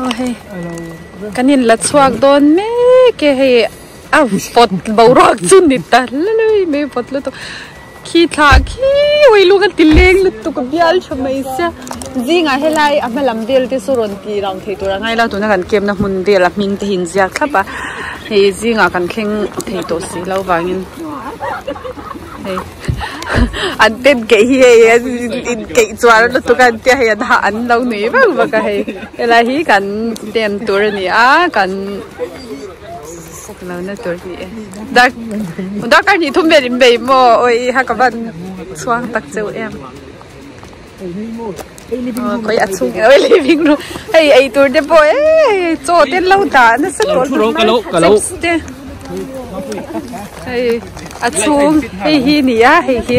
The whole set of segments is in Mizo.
Aw hei kan in la chhuak dawn mek e hei a vawt boruak chu ni ta hlui mai vawt lutuk khi thla khi hawi lung a ti leng lutuk a bial tha mai sia zingah helai a hma lam vel te saw rawn ti lang thei tur a ngai lo tuna kan camp na hmun vel a hming te hi in ziak thlap a hei zingah kan thleng thei tawh si lo vangin hei. An ten keih hi hei an in keih chuar lutuk a an tia hei an hah an lo nui vak vak a hei helai hi kan tent tur a ni a kan lo na tur a ni e dar darkar hnih thum vel in bei maw awi ha ka van chhuang tak cheu em aw khawi a chhung awi living room hei ei tur te pawh e chaw te an lo dah nasa tawh chips te. Hei a chhung hei hi ni a hei hi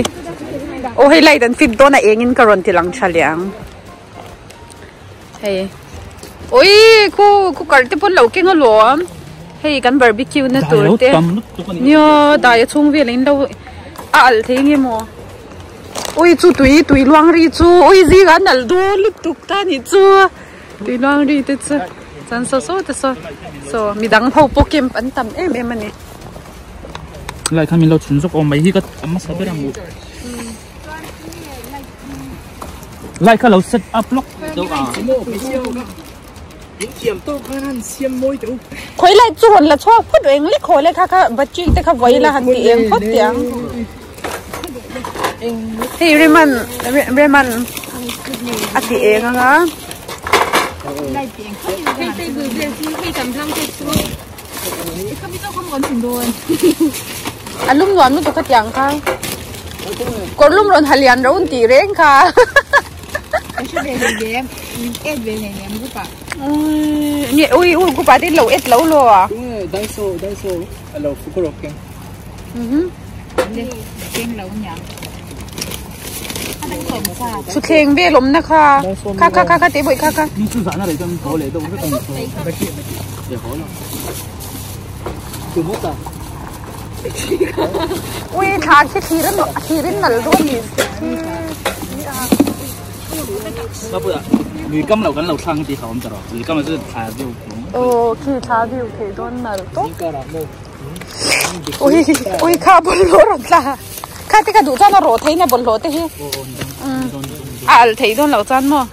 aw hei light an fit dawn a eng in ka rawn ti lang tha leh ang hei ui khu cooker te pawn lo keng alawm hei kan barbecue na tur te nia dai a chhung vel in lo a alh thei nge maw ui chu tui tui luang ri chu ui zing an alh dawn lutuk ta nih chu. Tui luang ri te chu chuan saw saw te saw saw midang ho pawh camp an tam em em a ni. Lai kha min lo chhun zawk awm mai hi ka a hmasa ber ang u. Lai kha lo set up lawk deuh a. Khawi lai chu rawn la chhuak phawt eng lek haw le kha kha battery te kha vawi la han ti eng phawt teh ang. Hei Reman Reman a ti eng ang a. A lum nuam lutuk hetiang kha. Kawr lum rawn ha lian ro an tih reng kha. Nge ui ui group ah te lo et lo lo a. Thuthleng vel awmna kha kha kha kha kha teh bawih kha kha. Ui thla khi thlir a thlir in nal dawn ni. Aw khi thla view theih dawn nal tawp. Ui ui kha bawlhhlawh rawn tla kha te kha duh chuan a rawh thei na bawlhhlawh te hi a alh theih dawn loh chuan maw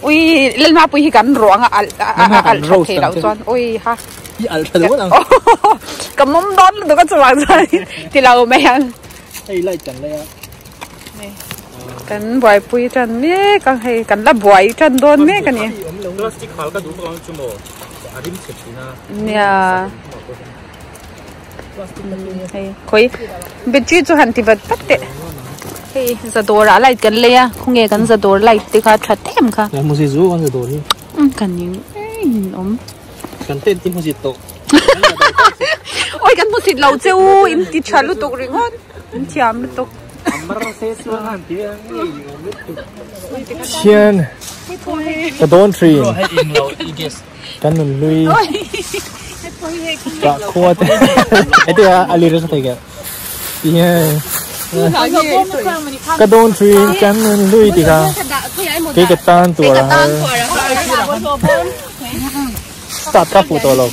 ui lalmapui hi kan rawh ang a alh a alh that theih loh chuan ui ha ka mawm dawn lutuk a chuvang chuan ti lo mai ang kan buaipui tan mek a hei kan la buai tan dawn mek a ni. Nia hei khawi battery chu han ti vat vat teh hei zadawr ah light kan lei a khawnge kan zadawr light te kha tha em kha kan ning awm awi kan hmusit lo che u in ti tha lutuk ringawt in thiam lutuk. Thian ka dawn thin kan nun hlui kah khua te heti a a lyrics a thei keh ti hian ka dawn thin kan nun hlui ti kha kei ka tan tur a har start kha fuh tawh lo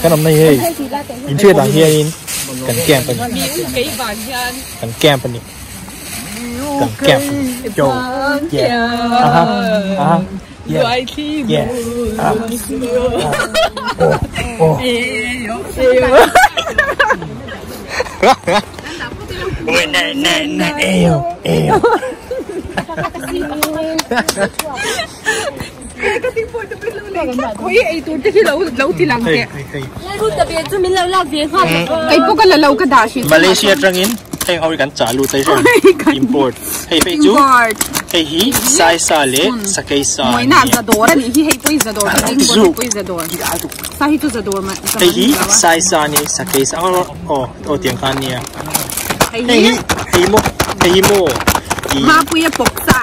kan awmna hi hei inhriat ang hianin kan camp a ni kan camp a ni kan camp a ni yo yeah aha aha yeah yeah ah oh oh eyo eyo Khawi ei tur te hi lo lo ti lang teh. Kei pawh ka la lo ka dah hrih. Malaysia atangin heng ho hi kan chah lut a hei import hei phei chu hei hi sai sa leh sakei sa a nia. Zadawr a nih hi hei pawh hi zadawr ka ding bawk hei pawh hi zadawr sa hi chu zadawr mah hei hi sai sa a ni sakei sa aw aw tiang khan a nia hei hi hei maw hei hi maw Mapuia pawk sa.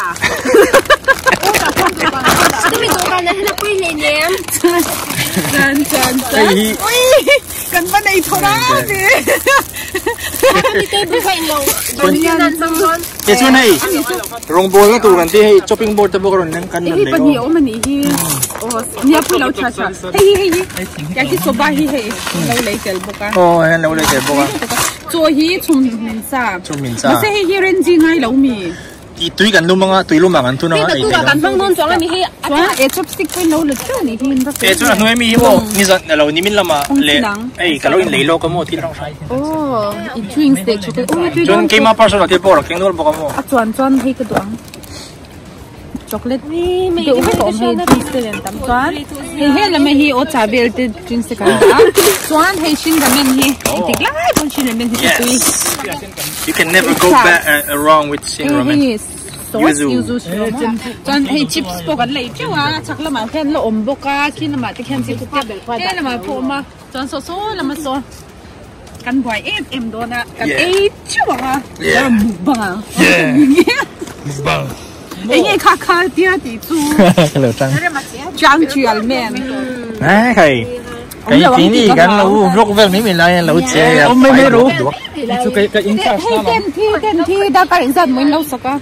Chan chan chan. Ui kan va nei tho ra ve. Te chuan hei rawngbawl na tur kan tih hei chopping board te pawh ka rawn leng kan rawn lei aw. Awm a nih hi aw nia pui lo tha tha hei hi hei hi yakisoba hi hei lo lei tel bawk a. Aw hei an lo lei tel bawk a. Chaw hi chhum min sa. Chhum min sa. Mahse hei hi renji ngai lo mi. Tih tui kan lum anga tui lumah kan thun anga ei theih kan hmang dawn chuang ani hei chuan e chopstick pawhin lo la teuh ni hi e chuan a hnuai mi hi maw nizan alo nimin lamah leh ei ka lo in lei lawk a maw thil hrang hrang aw i drinks leh chocolate aw tui chuan keima personal thil pawh a keng nual bawk a maw a chuan chuan hei ka duh ang chocolate deuh vek a awm hei drinks te nen tam chuan hei he lam hi aw cha vel te drinks te kan dah a chuan hei shin ramen hi engtik lai pawn shin ramen hi chu tui You can never go back uh, wrong with shin ramen. Hei sauce yuzu chuan hei chips pawh kan lei teuh a chhak lamah khian la awm bawk a khi lamah te khian chips te he lamah pawh awm a chuan saw saw lama saw kan buai em em dawn a kan ei teuh ang a mukbang ang mukbang eng nge kha kha tia tih chu chang chial men ai khai cái cái gì cái lo vlog vel mai mai lai lo che a mai mai ru chu cái cái in charge hei ten thi ten thi da kar in zat moin lo saka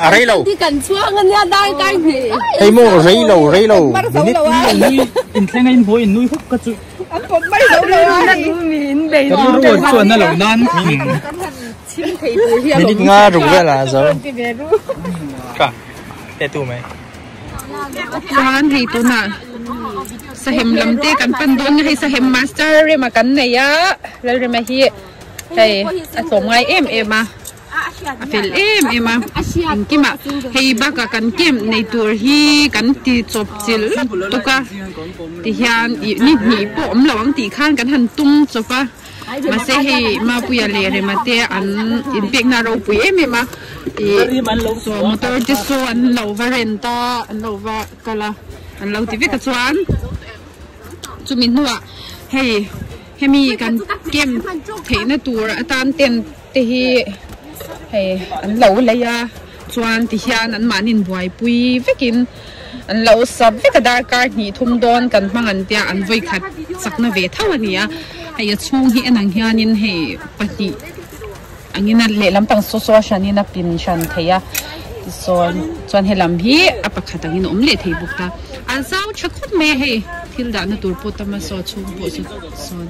a rei lo ti kan chuang ania dai kai ni hei mo rei lo rei lo minute in thleng in boi nui huk ka chu an pawt mai lo lo a min bei lo chuan na lo nan chim thei tur hi minute nga ruk vel a zo ka te tu mai chuan hei tunah sahem lam te kan pan dawn nga hei sahem master rema kan nei a lalrema hi hei a tlawm ngai em em a a fel em em a engkimah hei bakah kan camp nei tur hi kan ti chawp chilh lutuk a tihian ih ni hnih pawh awm lo ang tih khan kan han tum chawp a mahse hei Mapuia leh Rema te an inpekna a ropui em em a ih saw motor te saw an lo va rent a an lo va kal a an lo ti vek a chuan chumi hnuah hei hemi kan camp theihna tur atan tent te hi hei an lo lei a chuan tihian an mahni inbuaipui vekin an lo sap vek a darkar hnih thum dawn kan hmang an tia an vawi khat chakna ve tho a ni a hei a chhung hi en ang hianin hei pahnih angin a lehlam pang saw saw a hranin a pin hran thei a tichuan chuan helam hi a pakhat angin a awm leh thei bawk ta a zau tha khawp mai a hei thil dahna tur pawh tam a saw chhung pawh chu sawn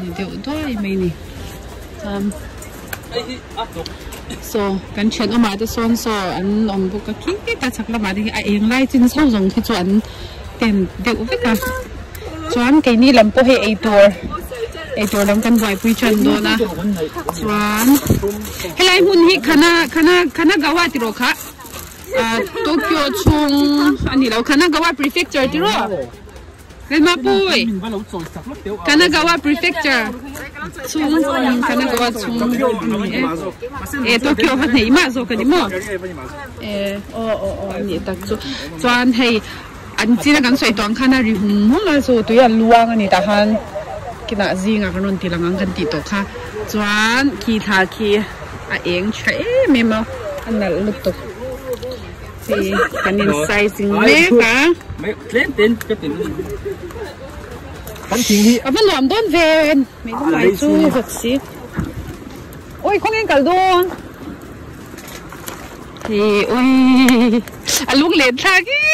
ni deuh duai mai a ni chuan saw kan thenawmah te sawn saw an awm bawk a khi ta chhak lamah te hi a eng lai chin chho zawng khi chu an tent deuh vek a chuan keini lam pawh hei eitur eitur lam kan buaipui tan dawn a chuan helai hmun hi khana khana Kanagawa tih rawh kha ah Tokyo chhung a ni lo Kanagawa prefecture tih rawh Lalmapui Kanagawa prefecture chhung Kanagawa chhung a ni e eh Tokyo va hneih mah zawk a ni maw eh aw aw aw a nih tak chu chuan hei an china kan sawi tawh ang khan a ri hum hum a chu tui a luang a ni tah khan kinah zingah kan rawn ti lang ang kan tih tawh kha chuan khi thla khi a eng tha em em a a nalh lutuk hei kan in sizing mek a a va nuam dawn ve mai mai chu vawk si ui khawnge in kal dawn. Hei ui a lunglen thlak hi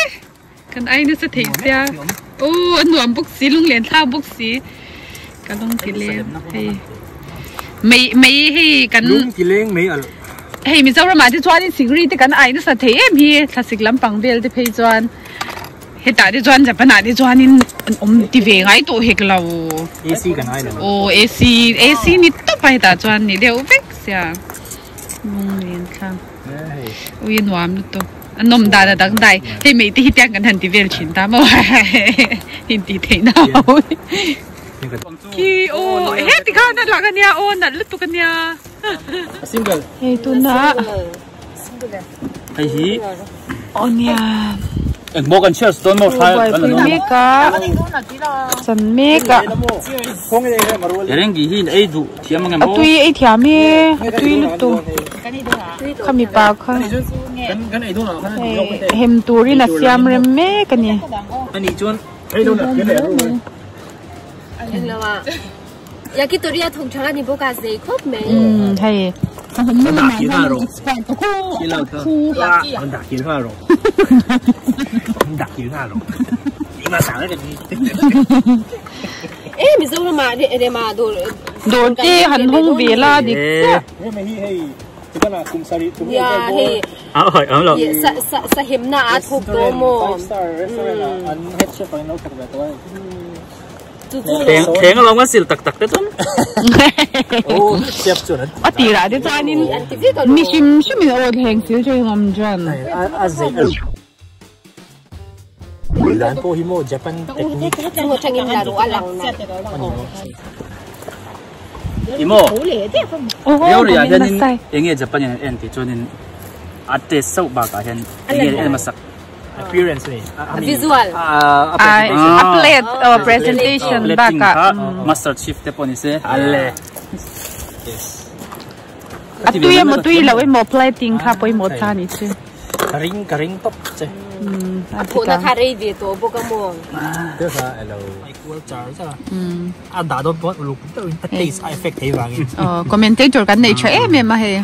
kan ai nasa thei sia aw a nuam bawk si lunglen thlak bawk si ka lung ti leng hei mei mei hei kan lung ti leng mei alh hei Mizoram ah te chuan in sikri te kan ai nasa thei em hi thlasik lampang vel te phei chuan hetah te chuan Japan ah te chuan in an awm ti ve ngai tawh hek lo AC kan ai lo aw AC AC ni tawp a hetah chuan ni deuh vek sia. Lunglen thlang ui a nuam lutuk a nawm dan a dang dai hei mei te hi tiang kan han ti vel thin ta maw in tih theih na ho khi aw he ti khan a lang ania aw nalh lutuk ania single hei tuna hei hi aw nia Engmaw kan chhiar dawn maw thlai kan la mek a chan mek a Erengi hi ei duh thiam ang em a tui ei thiam e a tui lutuk khami pa kha hem turin a siam rem mek a ni. Yakitori a thawk tha ni bawk a zei khawp mai. Hei. E Mizoram ah rema dawr dawr te han hawng ve la dik chiah. Ya hei sa hemna a thawk tawh maw. Thleng alawm kan sil tak tak te chuan. A tirah te chuanin mi hrim hrimin aw thleng sil thin awm chuan. Dan pawh hi maw Japan technique. Imo. Yori ah hianin enge Japan in an en tih chuanin a taste sauh bakah hian enge an en hmasak. Appearance ni. Visual. A plate oh presentation bakah. Master chief te pawh ni se. Alle. A tui emaw tui lo emaw plating kha pawimawh ta ni chu. Ka ring ka ring tawp che. A phawhna kha rei ve tawh bawk a maw. Te kha alo. Ai kual char char a. A dah dawn pawn uluk deuhin a taste a effect thei vangin. Aw commentator kan nei tha em em a hei.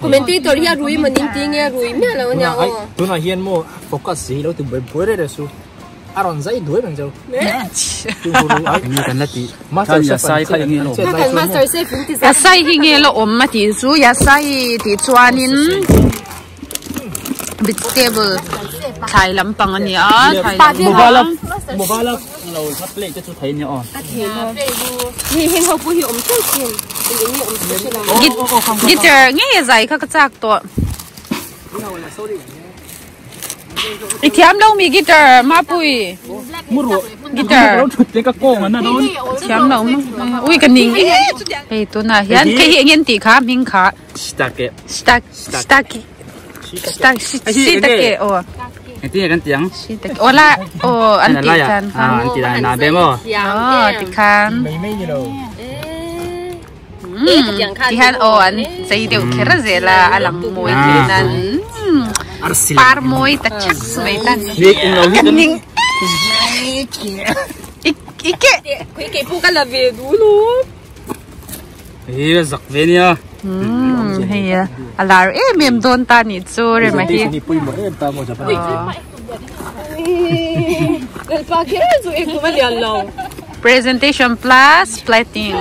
Commentator hi a rui maw nin ti nge a rui miah lo ania aw. Tunah hian maw focus hi lo ti buai buai reng reng su. A rawn zai duai reng cheu. Enge kan la tih khan yasai kha enge lo awm. Kan master chef in ti zai. Yasai hi nge lo awm a tih chu yasai tih chuanin vegetable thlai lampang a ni a thlai lampang. Mobile a lo plate te chu thei ania aw. Guitar ngei a zai kha ka chak tawh. I thiam lo mi guitar mapui guitar thiam lo ui ka ning e hei tunah hian hei hi eng nge an tih kha hming kha Shitake shitake shitake aw Engtin nge kan tih ang shitake aw la aw an tih khan an tih dan a bem aw aw tikhan Tihian aw an chei deuh kher zel a, a lang mawi thei nan par mawi ta chak mai tan ka ning i ke hei a lar em em dawn ta nih chu rema hi. Presentation plus plating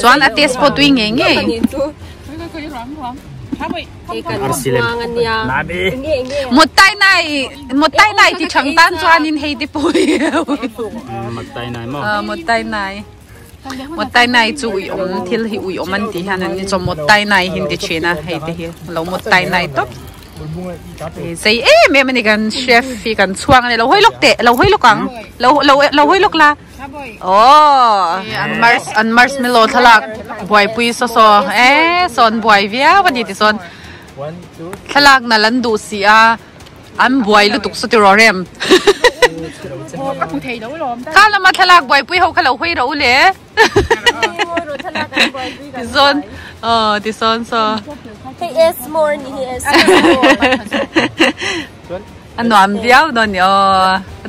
chuan a test pawh tui ngei ngei. Muttai nai muttai nai ti thang tan chuanin hei te pawh hi muttai nai muttai nai chu ui awm thil hi ui awm an tih hian an ni chuan muttai nai hi an ti thin a hei te hi lo muttai nai tawp. Zei em em a ni kan chef hi kan chhuang a ni lo hawi lawk teh lo hawi lawk ang lo lo lo hawi lawk la aww an mars an marshmallow thlalak buaipui saw saw e sawn buai viau a ni tichuan thlalak nalh an duh si a an buai lutuk saw tiraw rem kha lama thlalak buaipui ho kha lo hawi rawh u le. Tisawn aw tisawn saw Hei S more ni hi S more. A nuam viau dawn ni aw.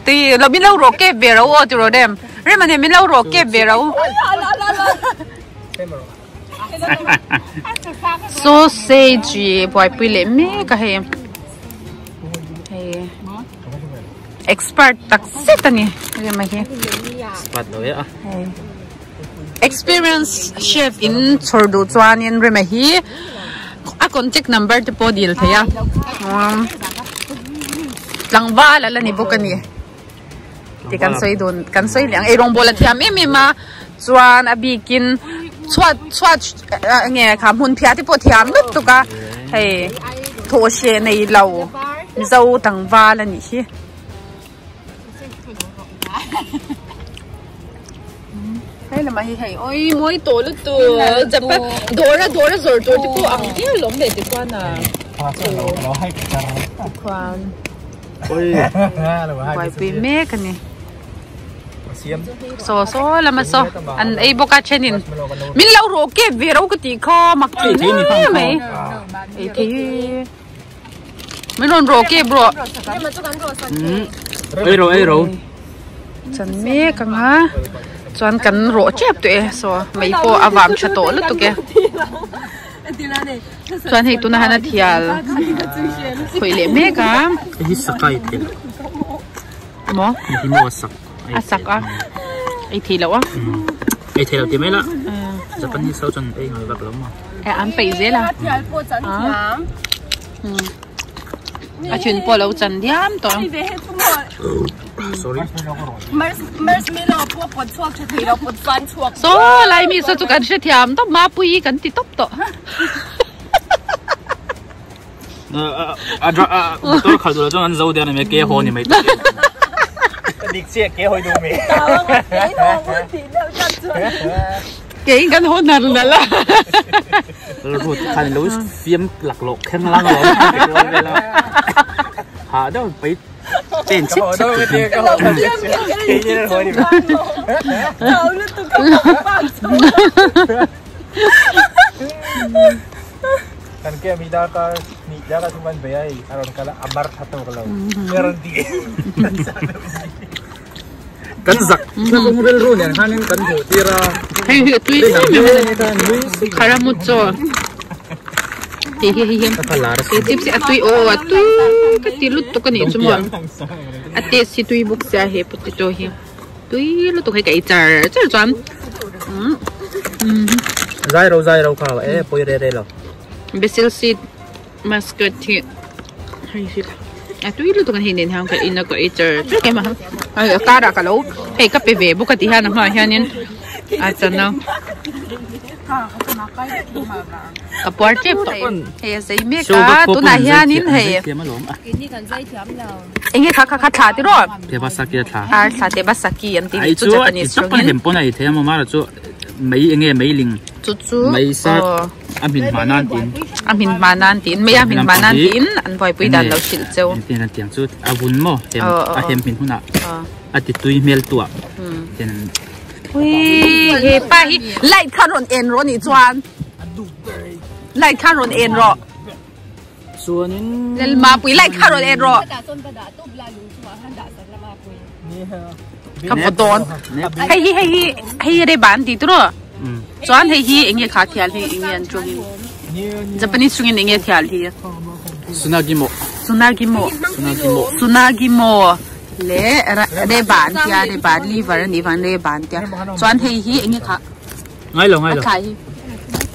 Tui lo min lo rawh kep ve ro aw tiraw rem. Rem a nen min lo rawh kep ve ro. Sausage buaipui leh mek a hei. Hei. Expert tak zet a ni rema hi. Expert lo e a. Experience chef in chhawr duh chuanin rema hi a contact number te pawh dil thei a. Tlangval ala ni bawk a ni. Ti kan sawi dun kan sawi leh ang ei rawngbawl a thiam em em a chuan a bikin chhuat chhuat nge kha hmun phiah te pawh thiam lutuk a hei thawh hreh nei lo. Mizo tlangval a nih hi. Hei lamah hi hei oi mawi tawh lutuk Japan dawra dawra zawrh tur te pawh ang hial a awm leh tikhuan a tikhuan buaipui mek a ni. Saw saw lama saw an ei bawk a thenin min lo rawh kep ve ro ka tih kha mak thin em mai ei thei. Min rawn rawh kep rawh. Ei ro ei ro. Chan mek anga. Chuan kan rawh tep tawh e so mai pawh a vam tha tawh lutuk e. Chuan hei tuna han a thial khawih leh mek a. Hei hi sakai thei lo. Maw? Hei maw a sak. A sak a. Ei thei lo a. Ei thei lo ti mai la. Japanese ho chuan ei ngai vak lo maw? E an peih zel a. Thial pawh chan thiam. A thin pawh lo chan diam tawh. Sorry. Marshmallow pawh pawt chhuak tha thei lo pawt fan chhuak. So lai mi saw chu kan hre thiam tawp mapui kan ti tawp tawh. A motor khalh duh lo chuan an zo der a ni mai ke haw ni mai tawh. Ka dik chiah ke hawi duh mi. Ke in kan haw nar nal a. Road khan lo fiam laklawh kher lang lo. Ha deuh pai pen chip chip ka haw ke in haw ni mai. Kan ke mi da ka ni da ka thuman be ai aron kala amar thato ka lo. Aron di. Kan zak kong rel ru nen hanin kan hmu tira. Hei hi tui kharamucho. Ti hi hi hi. Ti chips a tui o a tui ka ti lut tuk ani chu mo. A te si tui buk sia he potato hi. Tui lutuk hei ka ei char char chuan. Zai ro kha e poi re re lo. Basil seed muscat hi hei hi a tui lutuk an hei nen hian ka in a ka ei char char ke ma ai a kara ka lo hei ka pe ve bawk a ti hian a hmaah hianin a chana ka puar tep tawh hei a zei mek a tunah hianin hei enge kha kha kha thla ti rawh tebasaki a thla ar thla tebasaki an ti chu Japanese tawngin hem pawn a ei thei a maw mara chu mai enge mai ling chu chu mai sa a hmin hma nan tiin a hmin hma nan tiin mai a hmin hma nan tiin an buaipui dan lo hrilh cheu tin an tiang chu a vun maw hem a hem hmin hunah a ti tui hmel tuah ten ui he pa hi light kha rawn en rawh nih chuan light kha rawn en rawh chuanin lelma pui light kha rawn en rawh ka vaw dawn hei hi hei hi hei hi rei ban ti tawh rawh chuan hei hi eng nge kha thial hi eng nge an tawngin Japanese tawngin eng nge thial hi sunagimo sunagimo sunagimo le rei ban tia rei ban liver ani vang rei ban tia chuan hei hi eng nge kha ngai lo ngai lo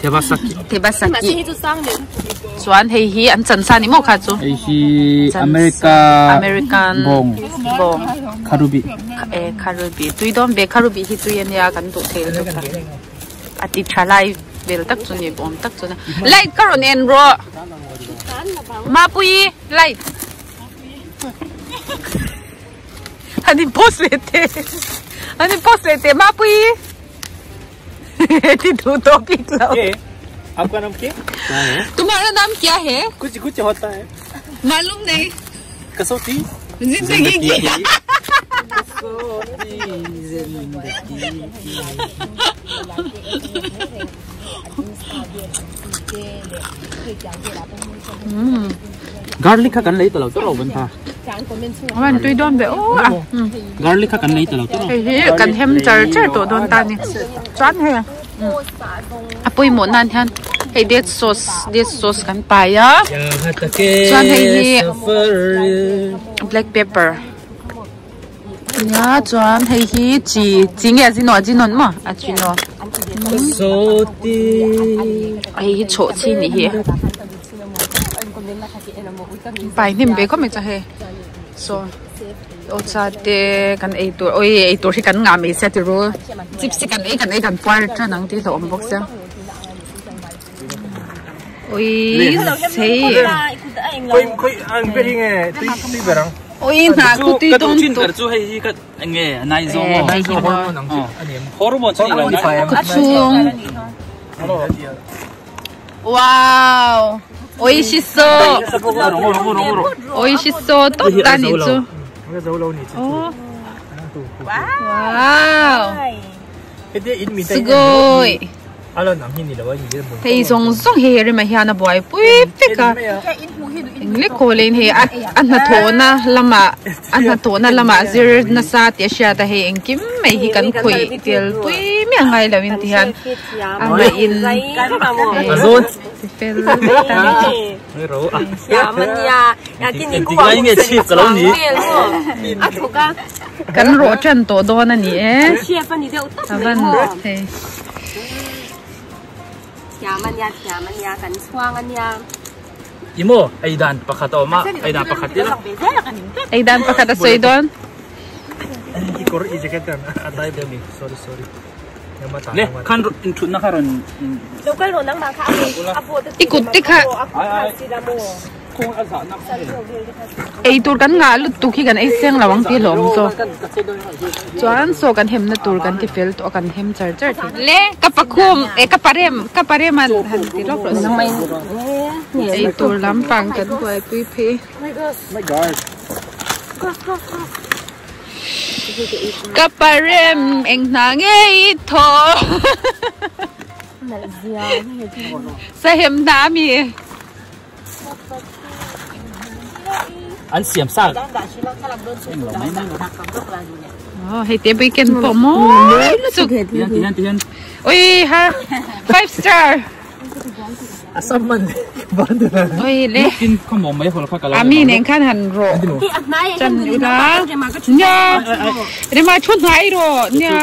tebasaki tebasaki chuan hei hi an chan sa ni maw kha chu hei hi America American bawng bawng kharubi e kharubi tui dawn ve kharubi hi tui ania kan duh thei lutuk a a ti tha lai vel tak chu ni bawm tak chu light ka rawn en rawh mapui light ani post leh te ani post leh te mapui ti tu topic लो आपका नाम क्या तुम्हारा नाम क्या है कुछ कुछ होता है मालूम नहीं कसौटी जिंदगी की कसौटी जिंदगी की garlic kha kan lei talo talo ban tha man tui don ve o a garlic kha kan lei talo talo hei hi kan hem char char to don ta ni chuan hei a pawimawh nan hian hei date sauce kan pai a chuan hei hi black pepper nia chuan hei hi chi chi nge a zino a zinon maw a chino hei hi chhawh chi ni hi pai hnim ve khawp mai chuan hei saw aw cha te kan ei tur oi ei tur hi kan ngah mai sia ti ru chips hi kan ei kan ei kan puar tan ang tih hlauhawm bawk sia oi sei oi hna khu tui dawn tu chu hei hi ka nge nai zo mo hormone chu ni ka chhung wow oishiso oishiso top ta ni chu wow sugoi Hei zawng zawng hi hei rema hian a buaipui vek a eng lek haw leh in hei a hnathawhna lamah a hnathawhna lamah zir nasa tih a hriat a hei engkim mai hi kan khawih tel pui miah ngai lo in ti hian a mah in ti fel vek a. Kan rawh tan tawh dawn a ni e a van hei. Imo ei dan pakhat a awm a ei dan pakhat ila ei dan pakhat a sawi dawn. Le khan in thutna kha rawn i kut te kha ei tur kan ngah lutuk hi kan ei seng lo ang tih hlawm zawk chuan saw kan hemna tur kan ti fel tawh a kan hem char char thei le ka pakhum eh ka parem ka parem an han ti lawk rawh se ei tur lampang kan buaipui phei. Ka parem eng hna nge i thaw Sahem hna ami. An siam sa. Oh hei te weekend pawh mawi lutuk. Tihian tihian. Ui ha 5 star. Oi le. Ami nen khan han rawh chan ula nia rema thu hnai rawh nia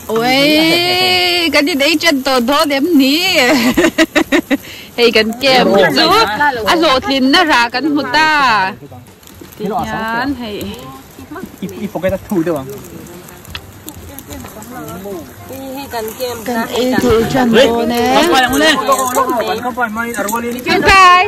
oi kan in ei chan tawh dawn em ni hei kan camp chu a hlawhtlin na rah kan hmu ta tihian hei. Kan ei tur chan dawn e. Tangkai.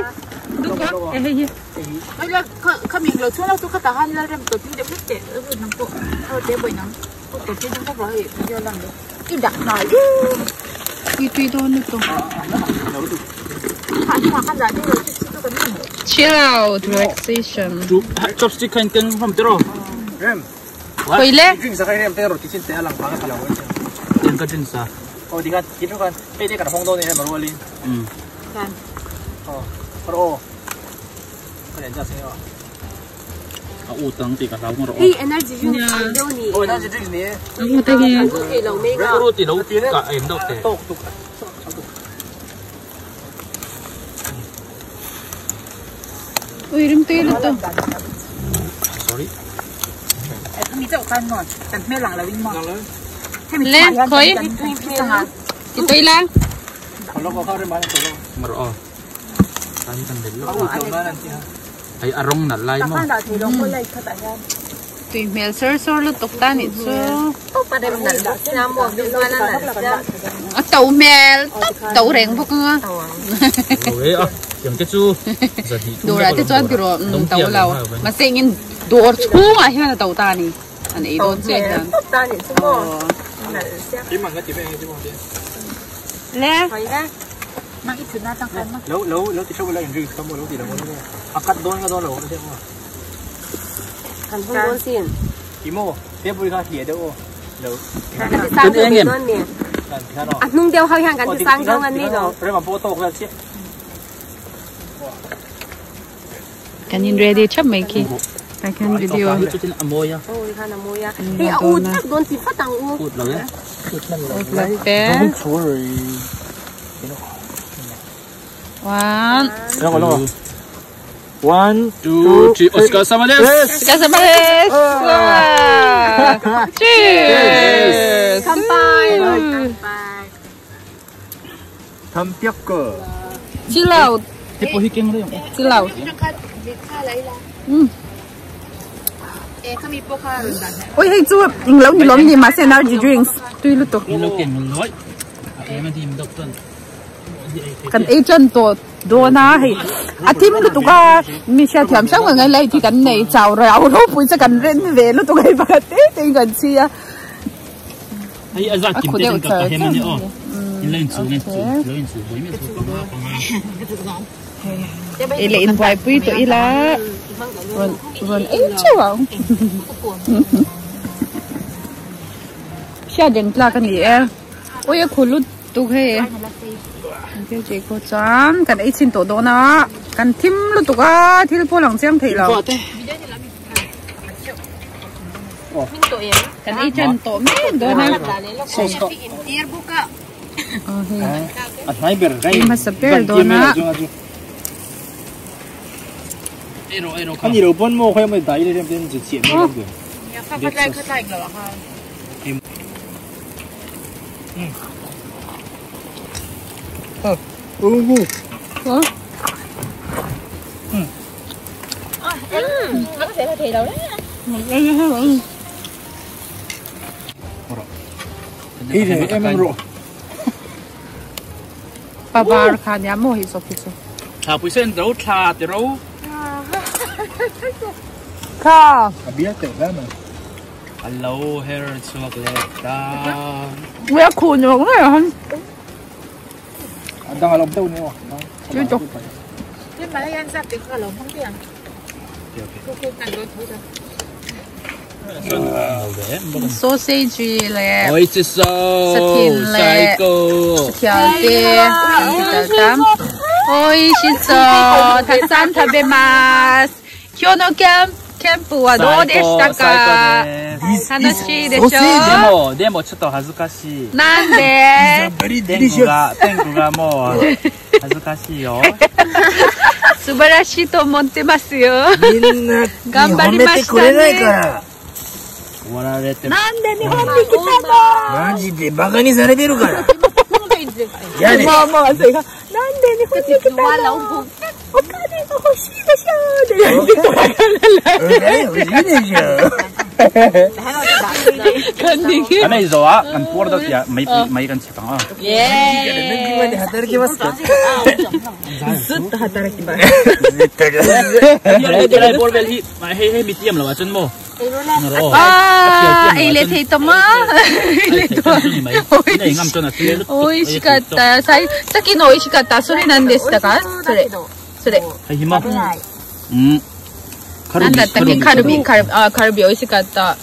Tui tui dawn lutuk. Chill out relaxation. Chopstick kha in keng hlawm tiraw. Khawi le. Ui rim tui lutuk. Le khawi ti tui la. Tui hmel sawr sawr lutuk ta nih chu. A to hmel tawp to reng bawk anga. Dawrah te chuan tiraw to lo mahse engin dawr chhungah hian a to ta a ni an ei dawn chiah hian. Le. Kan in ready thap mai khi ta khan video One. 1 2 3 Otsukaresama desu. Otsukaresama desu. Cheers. Kampai. Chill out. Chill out. Oi hei chu eng lo ni lawm ni mahse energy drinks tui lutuk. Kan ei chan tawh dawn a hei a thim lutuk a mi hriat thiam hrang ang lai hi kan nei chau rau ropui chu kan ren ve lutuk hei pakhat te te in kan chhi a. A khu deuh char char ei leh in buaipui tawh ila rawn rawn ei theuh ang hriat reng tlak a ni e. Ôi khu lút tu he. Cái chị cô chán, cần ấy xin tổ đồ na, cần thím lút tu á, thím po lăng xem thấy lâu. Cần ấy chân tổ mấy đồ na. Mà sắp tới đồ na. 你老本冇开咪抵你，知唔知？就钱咩咁嘅。嗯。嗯。嗯。嗯。嗯，我成日提到咧。嗯。呢隻 M 肉。爸爸看你冇去做去做。下背先走，下條路。 Ka. Hello, hair chocolate. 我要困咗，我又很。当下落唔到呢喎。继续。你买了颜色别看了，方便。 sausage 咧，美味しそう。最高。条的，美味しそう。たくさん食べます。今日のキャンプはどうでしたか？楽しいでしょ？でもちょっと恥ずかしい。なんで？天狗がもう恥ずかしいよ。素晴らしいと思ってますよ。みんな頑張りましたね。終わられて。なんで日本に来たの？マジでバカにされてるから。嫌です。もうそれがなんで日本に来たの？お金が欲しいでしょって言ってたから。お金欲しいでしょ。あれ以上は、ポールだって毎日かな。まで働きますか？ずっと働きます。絶対。ボールベルヒ、へへみティアムのわちんも。ああ、入れていたま。入れて美味しかった。さっきの美味しかった。それ何でしたか？それ。それ。うん。なんだったっけ？カルビ、あ、カルビ美味しかった。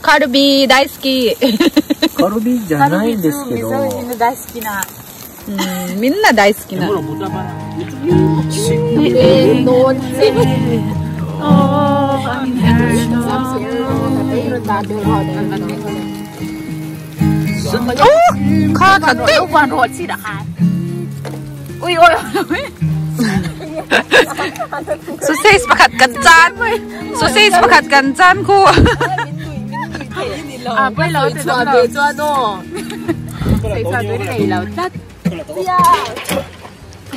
カルビ大好き。カルビじゃないんですけど。みんな大好きな。うん、みんな大好きな。お、カードって。おいおいおい。Sausage pakhat kan chan. Sausage pakhat kan chan khu. À, bây giờ thì nó về cho nó. Xây sao tới này là tắt.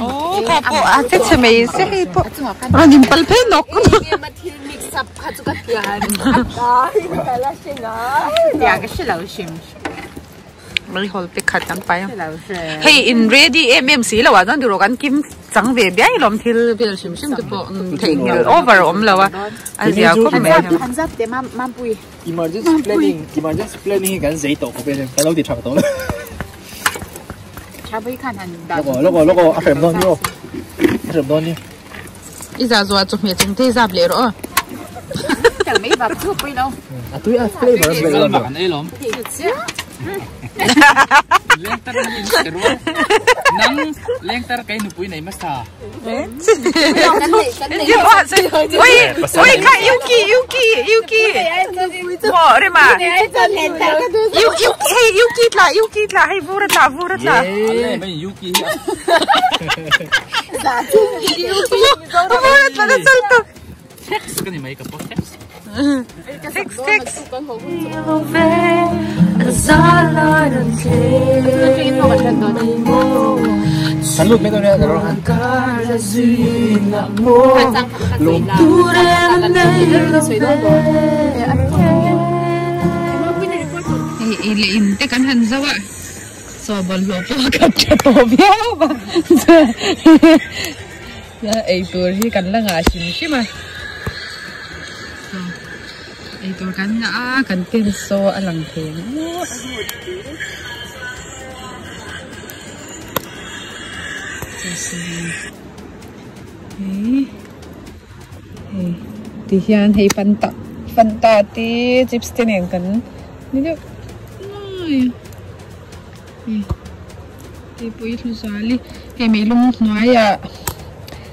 Oh, kapo ate chmei se hei po. Ron pal phe nok. Mai hol pe khat kan pai. Hey in ready MMC lo wa jan duro kan kim chang ve biai lom thil vel sim sim te po thei ngil over om lo wa. Azia ko me. Emergency planning, emergency planning 紧死度嗰边，等好似查到啦。那个阿什么东西？阿什么东西？一下做做咩总体啥不来了？没法做不了。啊对啊，flavor 不来了。Lengtar kayo nupuy na imasta. 我看 Yuki Yuki Yuki，哇，对嘛？Yuki 啦 Yuki 啦，嘿，乌了啦乌了啦。 Yuki。乌了啦，走走。 Text 跟你买一个包 text。 Text text。 ฉันหลุดไม่ตัวเนี้ยแต่เรา อินเตกันหันซะวะสอบอลโลปกับจะตบยาวบ้างแล้วไอ้ตัวที่กันละงาชิมใช่ไหมไอ้ตัวกันนะกันเป็นโซอลังเทงที่เฮียนให้ฟันตาฟันตาที่จิปส์เตียงกันนี่เดี๋ยว Tepui hlu zuali hei meilum hnuaiah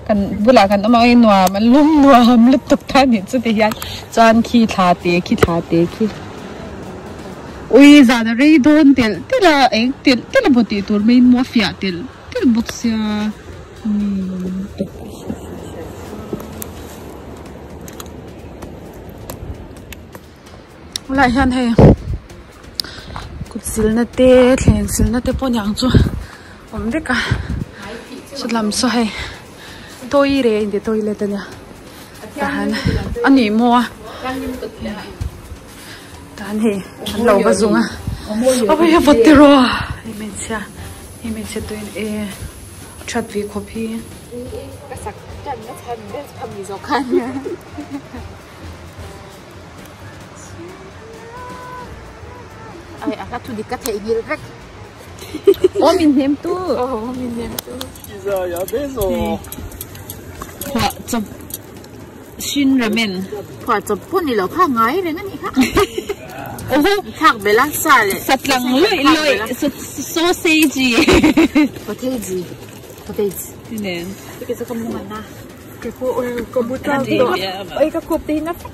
kan bulah kan awm ang a nuam a lum nuam lutuk ta anih chu ti hian chuan khi thla te khi thla te khi ui zan a rei dawn telh telh a eng telh telh a maw tih tur mai in maw a fiah telh telh bawk sia Helaiah hian hei kut silna te thleng silna te pawh niang chu awm vek a sawtlam saw hei toilet a inti toilet ania tahan a ni maw a tahan hei an lo va zung a a hei a vawt tiraw hei hmeichhia hei hmeichhia tuin e that ve khawp hi. Ai a hla thu dik ka theih nghilh vek. Aw min hnem tu. Aw min hnem tu. Phuah chawp shin ramen. Phuah chawp pawh ni lo kha ngai reng a nih kha. Thlak belh a sa leh. Satlang lawih lawih sausage. Potato. Potato. Tinen. Kei chu ka mu ngan a. Kei pawh ka mu tlang tawh. Oi ka khup te hi na fek.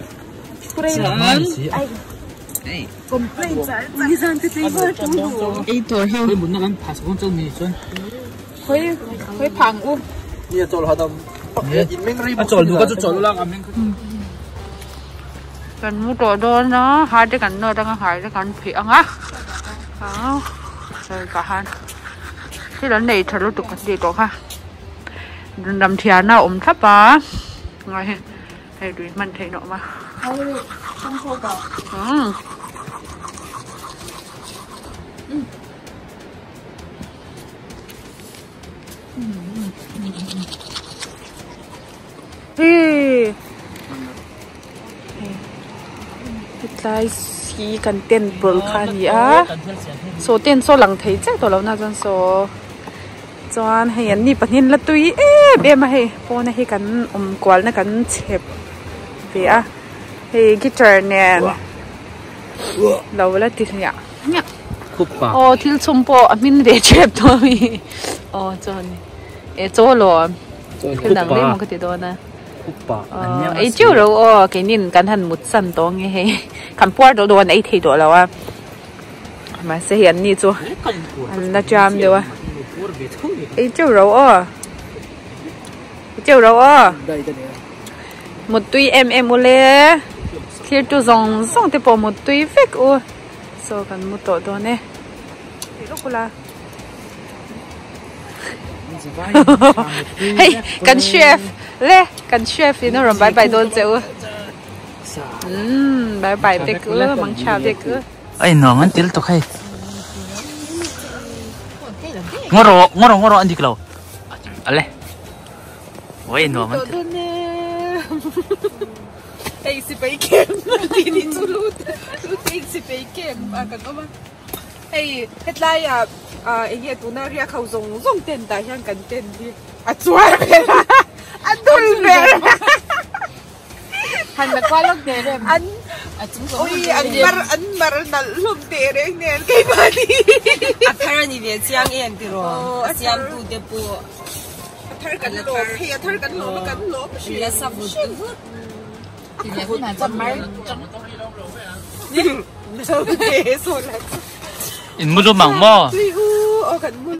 Chuan ei tur hi kan mu tawh dawn a har te kan nawt anga har te kan phih anga tah han thil an nei tha lutuk an tih tawh kha ram thian a awm thlap a. Hei tui hman theih nawh ma. Hi. Hetlai hi kan tent bul kha a ni a. Saw tent saw lang thei chiah tawh lo na chuan saw chuan hei an ni pahnih an la tui em em a hei pawn a hi kan awm kual na kan chhep ve a hei guitar nen lo la ti hliah hmiah aw thil chhum pawh a hmin ve tep tawh a mi aw chuan e chaw lawm thil dang daih maw ka ti dawn a ei teuh lo aw keinin kan han mut san tawh ang nge hei kan puar tawh dawn ei thei tawh lo a. Mahse hei an ni chu an la jam deuh a ei teuh ro aw ei teuh ro aw muttui em em ule thlir tu zawng zawng te pawh muttui vek u saw kan mu tawh dawn e hei kan chef le kan chef in a rawn bye bye dawn che u umm bye bye vek u mangtha vek u. Ai nuam an tel tawk hei. Ngawro ngawro ngawro an dik lo. Ale. Oi nuam an tel. Hei sipai kem ti ni chu lut lut te in sipai kem a kan awm a. Hei hetlai ah eng nge tuna riak ho zawng zawng tent ah hian kan tent hi a chuar vel a a dul vel. Han la kual lawk teh rem. An ui an mar an mar nalh hlawm teh reng nen keimahni. A thar a ni ve chiang em tiraw? A siamtu te pawh. A thar kan lawm hei a thar kan lawm a kan lawm hrim. La sa vut vut. Ti leh hunah chuan mar chang. So te so la. In mu lum ang maw? Tui u aw kan mu.